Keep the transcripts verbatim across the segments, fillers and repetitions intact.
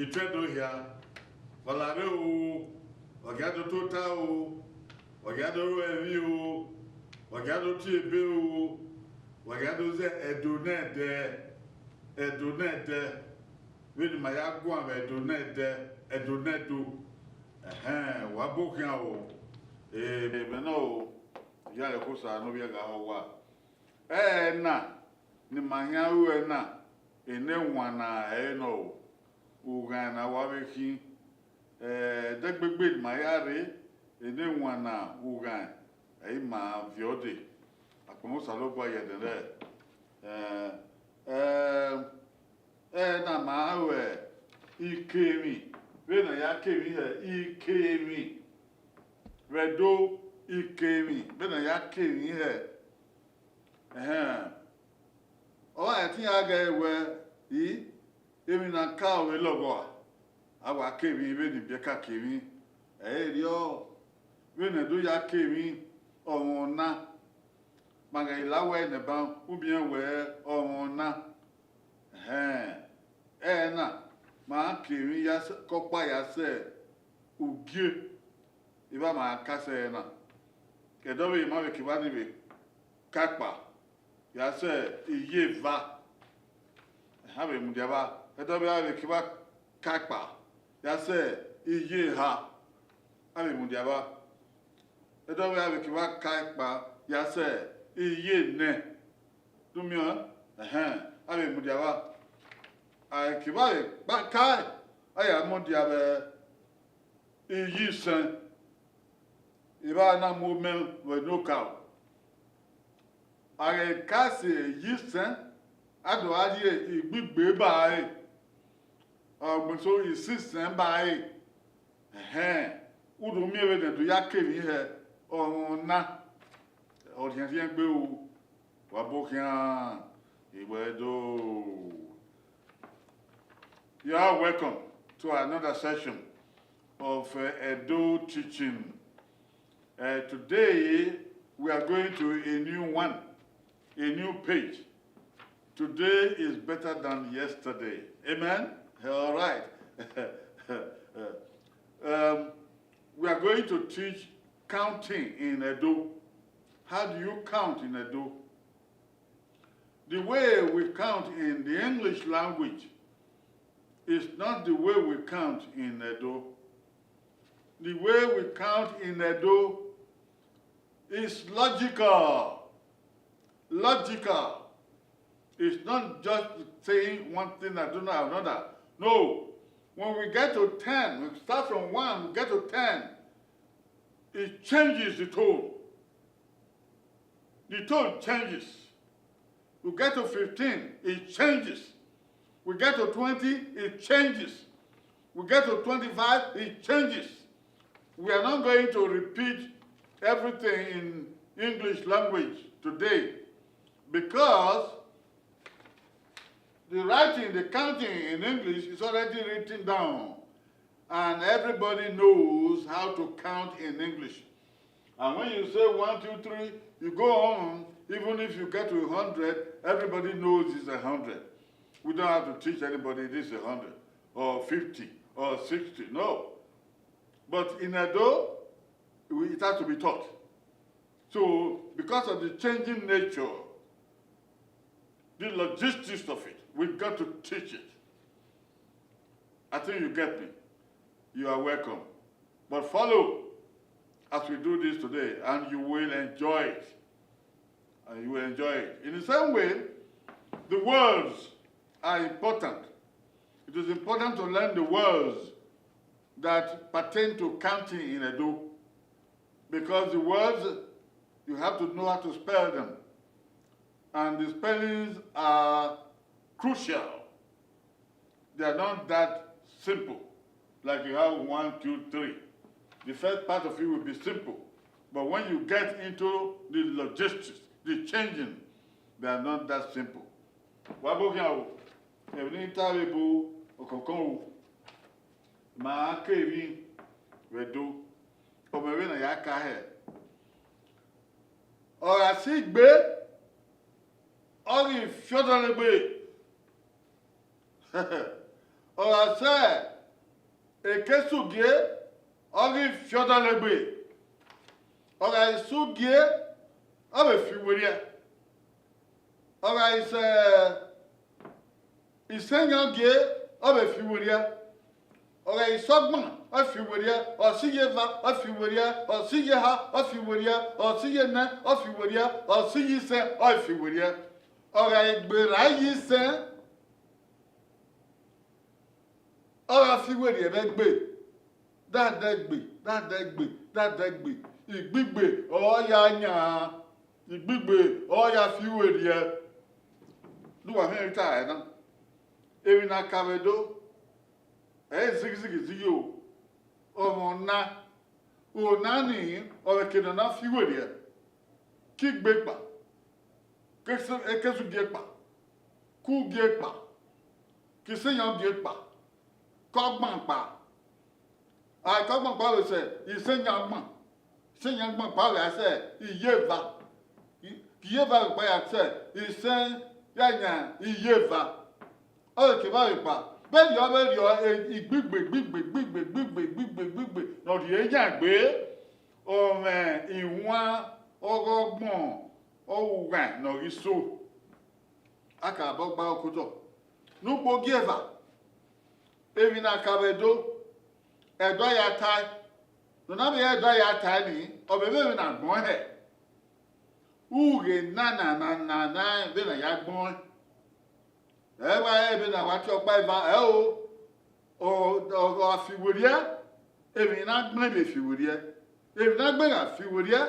Etẹn do hia, wa la rre o, wa gia do tota o, wa gia do ru ẹmwẹ o, wa gia do tie ebe o, wa gia do zẹ Ẹdo nẹdẹ, Ẹdo nẹdẹ. Vbene ima ya guan vbe Ẹdo nẹdẹ, Ẹdo nẹdo. Ẹhẹn, wa bu khian o. Emẹ nọ o, ya ẹkhosa ne ovbi ẹre gha họ owa. Ẹna ne ima khian ru ẹna, ene wan na ẹre nọ o. Ughan na wa vbe khin, eh, ẹdẹgbegbe ne ima ya rre, ene wan na ughan, ẹ i ma viọ dee. Akpọnmwẹ Osanobua ye ẹdẹrẹ. Eh, eh, ẹna ma ru ikemwi, vbene a ya kemwi hẹ ikemwi. Vbe Ẹdo ikemwi, vbene a ya kemwi hẹ. Ẹhẹn. Ọ gha ẹtin a ghẹ wẹ, i, emwi na ka ọvbe lọghọ a, a wa kemwi vbene ibiẹka kemwi. Ẹ i rriọ, vbene Ẹdo ya kemwi, ọmwẹ ọna. Ma ghẹ la wẹ nẹ ban, u miẹn wẹ ọmwẹ ọna. Ẹhẹn, ẹna, ma kemwi ya sẹ, ke ọkpa ya sẹ ugie, evba ma ka sẹ ẹna. Ẹdẹ ọvbehe ma vbe kevba ni vbe ka ẹkpa, ya sẹ iye eva. Ẹhẹn, a vbe mudia vba, ẹdẹ ọvbehe a vbe kevba ka ẹkpa, ya sẹ iye eha. A vbe mudia vba, ẹdẹ ọvbehe a vbe kevba ka ẹkpa, ya sẹ iye enẹ. Do miẹn? Ẹhẹn, a vbe mudia vba. A kevba vbe kpa ka, a ya mudia vbe iye isẹn, evba na mu mẹ vbe ene okaro. A ghẹ ka sẹ iye isẹn, a do gha rhie igbigbe ba ẹre, ọgbẹn so isisẹn ba ẹre. Ẹhẹn, u do miẹn vbene Ẹdo ya kevbe hẹ ọmwẹ ọna, ọ rhiẹnrhiẹn gbe ru, wa bu khian, I wẹ do. You are welcome to another session of uh, Edo teaching. Uh, today, we are going to a new one, a new page. Today is better than yesterday. Amen? All right. Um, we are going to teach counting in Edo. How do you count in Edo? The way we count in the English language is not the way we count in Edo. The way we count in Edo is logical. Logical. It's not just saying one thing and doing another. No. When we get to ten, we start from one, we get to ten, it changes the tone. The tone changes. We get to fifteen, it changes. We get to twenty, it changes. We get to twenty-five, it changes. We are not going to repeat everything in English language today because the writing, the counting in English is already written down, and everybody knows how to count in English. And when you say one, two, three, you go on, even if you get to a hundred, everybody knows it's a hundred. We don't have to teach anybody this is a hundred, or fifty, or sixty, no. But in Edo, we, it has to be taught. So, because of the changing nature, the logistics of it, we've got to teach it. I think you get me. You are welcome. But follow as we do this today, and you will enjoy it. And you will enjoy it. In the same way, the words are important. It is important to learn the words that pertain to counting in Edo, because the words, you have to know how to spell them. And the spellings are crucial. They are not that simple, like you have one, two, three. The first part of it will be simple, but when you get into the logistics, the changing, they are not that simple. Wa bu khian o, emwi ne I ta vbe bu ọkọnkọn o, ma ke emwi vbe Ẹdo, ọ mwẹ vbene a ya ka hẹ. Ọ gha si gbe, ọ ghi fiọdọlegbe. Ọ gha sẹ Ekesugie, ọ ghi fi ọdọlegbe. Ọ gha i sugie, ọ vbe fi werriẹ. Ọ gha i sẹ isẹyan gie, ọ vbe fi werriẹ. Ọ gha i sẹ ọgbọn, ọ fi werriẹ. Ọ sẹ iye eva, ọ fi werriẹ. Ọ sẹ iye eha, ọ fi werriẹ. Ọ sẹ iye enẹ, ọ fi werriẹ. Ọ sẹ iye isẹn, ọ fi werriẹ. Ọ gha i gberra iye isẹn, ọ gha fi werriẹ vbe egbe. Dadegbe, dadegbe, dadegbe. Igbigbe ọ ya yan, igbigbe ọ ya fi werriẹ. Ne uwa miẹn ta ẹre na, emwi ne a ka vbe do, ẹ i zighi zighi zighi o. Ọmọ na, ona ni, ọ vbe ke ne ọ na fi werriẹ. Ke igbe kpa, ke esu gie kpa, ke ugie kpa, ke isẹyan gie kpa, ke ọgbọn kpa. A ke ọgbọn kpa vbe sẹ isẹyan ọgbọn, isẹyan ọgbọn kpa vbe a sẹ iye eva, ke iye eva vbe kpa ya sẹ isẹyan iye eva. Ọ vbe kevbe vbe kpa, vberriọ vberriọ, igbigbe igbigbe igbigbe igbigbe igbigbe igbigbe ne ọ rhie yan egbe, ọ mwẹ iwan ọghọgbọn, ọ ru ughan ne ọ ghi so. A ka bọ gba okotọ ne ugbo gie eva, emwi ne a ka vbe do, ẹdọ ya tae. Ne ọ na vbe ẹdọ ya tae nii, ọ vbe vbe emwi ne agbọn hẹ. Ughe na na na na na vbe ne a ya gbẹn ọẹn. Ẹ wa rẹn vbene a wa tie ọkpa eva, ẹ o, ọ ọ gha fi werriẹ, emwi na gbẹn vbe fi werriẹ, emwi na gbẹn gha fi werriẹ,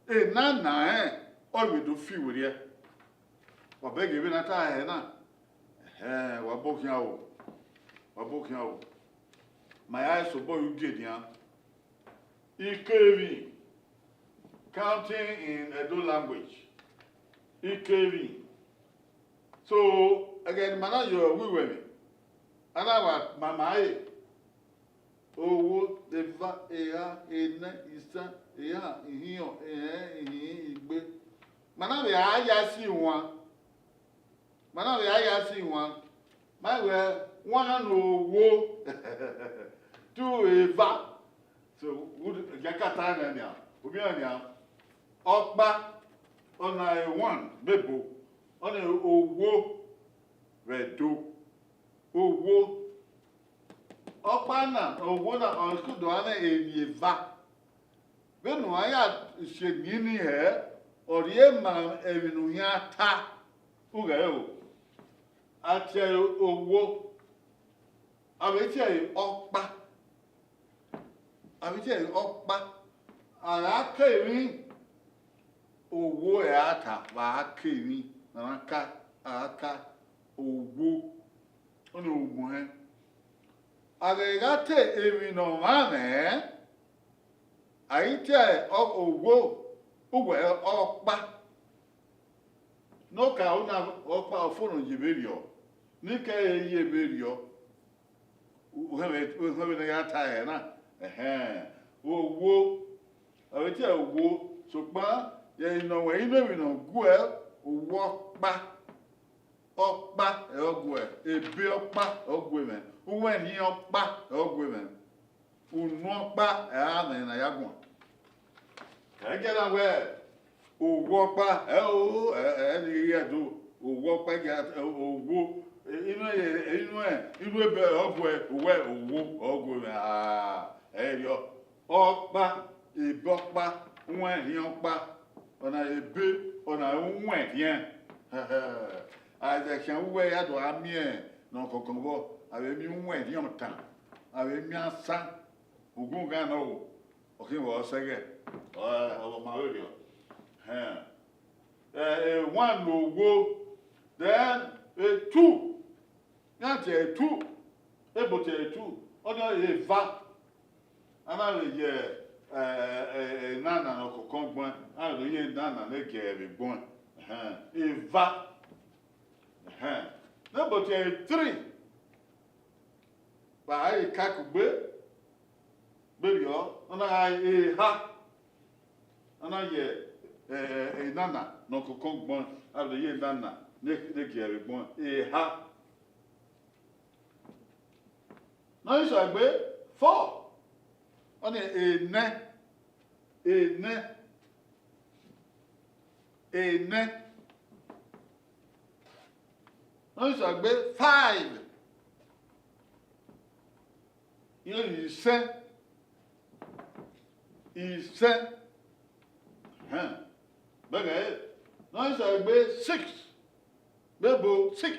ena na rẹn ọ vbe do fi werriẹ. Wa bẹghe vbene a ta hẹ na, ẹhẹn, wa bọ khian o, wa bọ khian o. Ma ya sobọ ye ugie nian. Ikevbi, counting in Edo language. Ikevbi. So, ẹghẹ ne ima na ye ọghe uwẹ emwi, a na wa ma ma ẹre, owo, eva, eha, enẹ, isan, eha, ihinrọn, ẹhẹn, ihinrẹn, igbe. Ma na vbe a ya si wan. Ma na vbe a ya si wan. Ma wẹ wan na ne owo, tu eva. So, ya ka ta nẹ nian, ovbi iran nian. Ọkpa, ọna one vbe ebo, ọna owo vbe Ẹdo. Owo. Ọkpa na, owo na, ọ do gha mwẹ emwi eva. Vbene uwa ya si eni hẹ, ọ rhie ma emwi ne u khian ta, ughẹ o. A tie ẹre owo, a vbe tie ẹre ọkpa, a vbe tie ẹre ọkpa. A gha ke emwi, owo ẹre a ta, vbe a ke emwi ne a na ka, a gha ka owo, ọnii owo hẹn. A ghẹ gha te emwi ne ọmwa mwẹ, a i tie owo, uwẹ ọkpa. Ne ọ ka una ọkpa, ọ fo ne ọ ye vberriọ, ne I ke ye vberriọ. Uhẹn vbe, uhẹn vbene I ya ta ẹre na, ẹhẹn, owo, a vbe tie owo, sokpan, ye ẹre ne ọ mwẹ inu emwi ne ọ guẹ, owo ọkpa, ọkpa ẹre ọ guẹ, ebe ọkpa ẹre ọ guẹ mwẹ, uwẹnhiẹn ọkpa ẹre ọ guẹ mwẹ, unu ọkpa ẹre a mwẹ ne a ya guan. Ẹghẹ na wẹ, owo ọkpa, ẹ o, ẹ, ẹ, ẹ ni ghi do, owo ọkpa, ẹ, owo, inu ẹ, inu ẹ, inu ebe ọ guẹ, uwẹ owo ọ guẹ mwẹ, a, ẹ i rriọ. Ọkpa, ebe ọkpa, uwẹnhiẹn ọkpa, ọna ebe, ọna uwẹnhiẹn. Aizẹ khian uwẹ ya do gha miẹn ne ọkọnkọn vbọ, a vbe miẹn uwẹnhiẹn ọtan, a vbe miẹn asan, ugbughan nọ o. Ọ khin vbe ọ sẹ ẹghẹ, ọ, ọ ma vberriọ. Hẹn. Eh, eh, one ne owo, then, eh, two. Iran tie two, ebo tie two, ọni eva. A na vbe ye, eh, eh, eh, enana ne ọkọnkọn gbẹn, a vbe ye enana ne gie vbe gbẹn. Ẹhẹn, eva. Ẹhẹn. Ne ebo tie three, vbe a ye ka kugbe, vberriọ, ọ na gha re eha. A na ye, eh, enana ne ọkọnkọn gbẹn, a vbe ye enana ne, ne gie vbe gbẹn, eha. Ne ọ ghi sẹ egbe, Four. Ọnii enẹ. Enẹ. Enẹ. Ọnii sẹ egbe five. Iran ni isẹn. Isẹn. Ẹhẹn. Bẹghe, ọnii sẹ egbe six. Bebo six.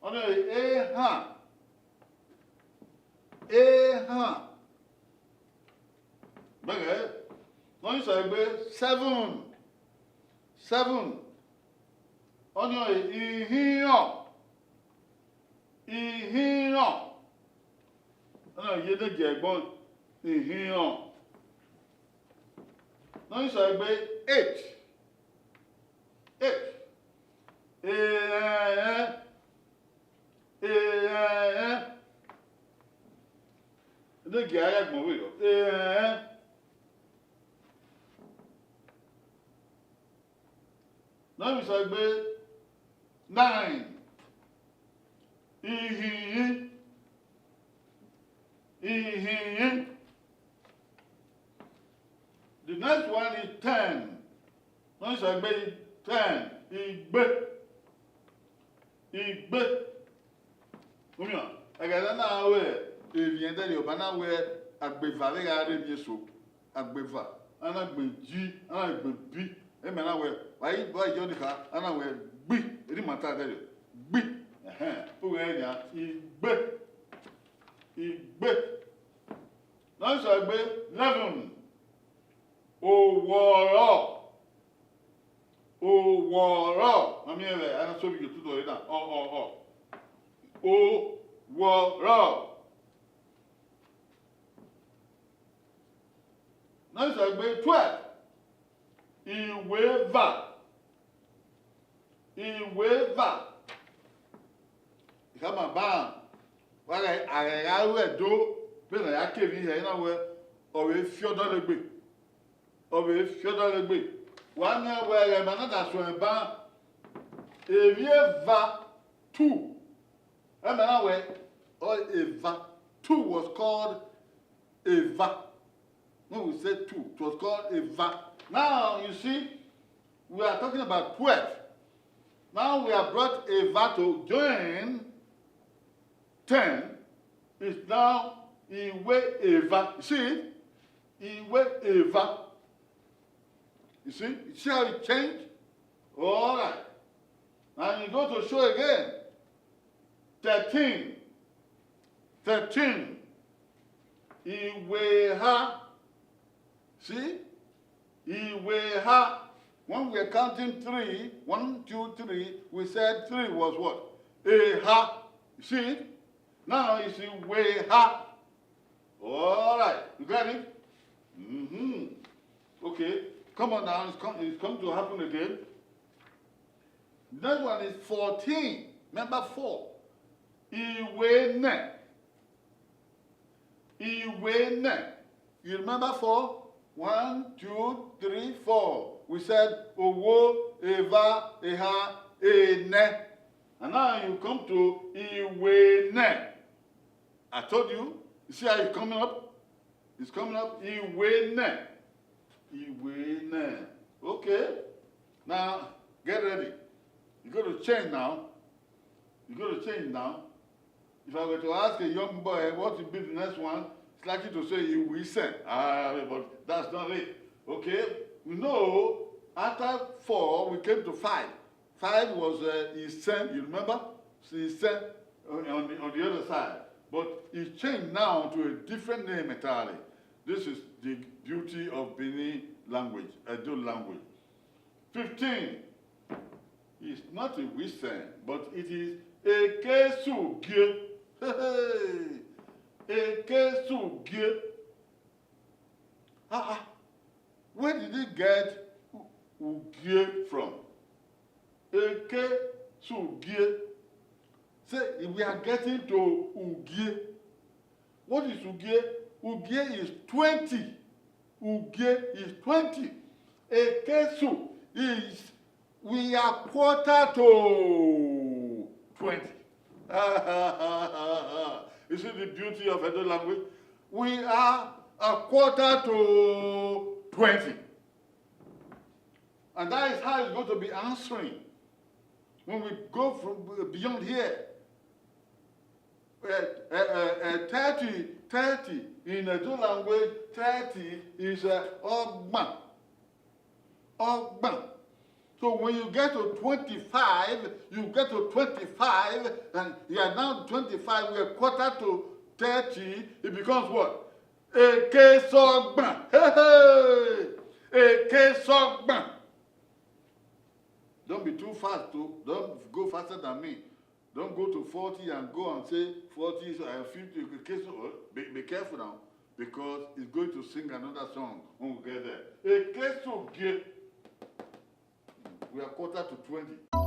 Ọnii ehan. Ehan. Bẹghe, ọnii sẹ egbe seven. Seven. Ọnii ihinrọn. Ihinrọn. Ọnii ye ne gie ẹgbọn, ihinrọn. Ọnii sẹ egbe eight. Eight. Ehẹn. Ehẹn. Ne gie a ya gbọn vberriọ. Ehẹn. Ọnii sẹ egbe nine. Ihinrin. Ihinrin. The next one is ten. Ọnii sẹ egbe ten. Igbe. Igbe. Umian, ẹghẹ ne a na ru emwi ẹdẹrriọ, ọ ba na wẹ agbeva vbe gha rre emwi eso. Agbeva, a na gbẹn ji, a na gbẹn bi. Emwi a na wẹ, wa i, wa i yọ ni kha, a na wẹ gbi, erriọ ima ta ẹdẹrriọ. Gbi. Ẹhẹn, u ghẹ nian, igbe. Igbe. Ọnii sẹ egbe eleven. Owọrọ. Owọrọ. Ma miẹn vbe a na so vbe YouTube ẹre na. Ọ, ọ, ọ. Owọrọ. Ọnii sẹ egbe twelve. Iweva. Iweva. Ikhama ba, wa ghẹ, a ghẹ gha ru Ẹdo, vbene a ya ke emwi hẹ, na wẹ, ọ vbe fi ọdọ legbe. Ọ vbe fi ọdọ legbe. Wa miẹn wẹ ẹghẹ ma na da suẹn ban, emwi eva, two. Ẹmẹ na wẹ, ọ, eva, two was called eva. When we say two, it was called eva. Now, you see, we are talking about twelve. Now we have brought eva to join ten. It's now iwe eva. You see it? Iwe eva. You see? You see how it changed? All right. And you go to show again. Thirteen. Thirteen. Iwe ha. See? Iwe ha. When we were counting three, one, two, three, we said three was what? Eha. You see it? Now it's iwe ha. All right. You got it? Mm-hmm. Okay. Come on now. It's, come, it's come to happen again. Next one is fourteen. Remember four. Iwe nẹ. Iwe nẹ. You remember four? One, two, three, four. We said owo, eva, eha, enẹ. And now you come to iwe nẹ. I told you. You see how it's coming up? It's coming up. Iwe nẹ. Iwe nẹ. Okay. Now, get ready. You got to change now. You got to change now. If I were to ask a young boy what will be the next one, it's likely to say, "Iwe isẹn." Ah, but that's not it. Okay? We know after four, we came to five. Five was, uh, isẹn, you remember? Isẹn on, on the, on the other side. But it's changed now to a different name entirely. This is the beauty of Benin language, Edo language. Fifteen. It's not iwe isẹn, but it is ekesugie. Ekesugie. Ah, ah. Where did he get u-, ugie from? Ekesugie. Say, we are getting to ugie. What is ugie? Ugie is twenty. Ugie is twenty. Ekesu is, we are quarter to twenty. You see the beauty of Edo language? We are a quarter to twenty. And that is how it's going to be answering when we go from beyond here. Uh, uh, uh, uh, thirty, thirty in Edo language, thirty is uh, ọgbọn. Ọgbọn. So when you get to twenty-five, you get to twenty-five, and you are now twenty-five, we are quarter to thirty, it becomes what? Eke sọgbọn. Hey, hey. Eke sọgbọn. Don't be too fast, though. Don't go faster than me. Don't go to forty and go and say forty is uh, fifty. Eke sọ, uh, be, be careful now, because he's going to sing another song when we get there. Eke sọ gie. We are quarter to twenty.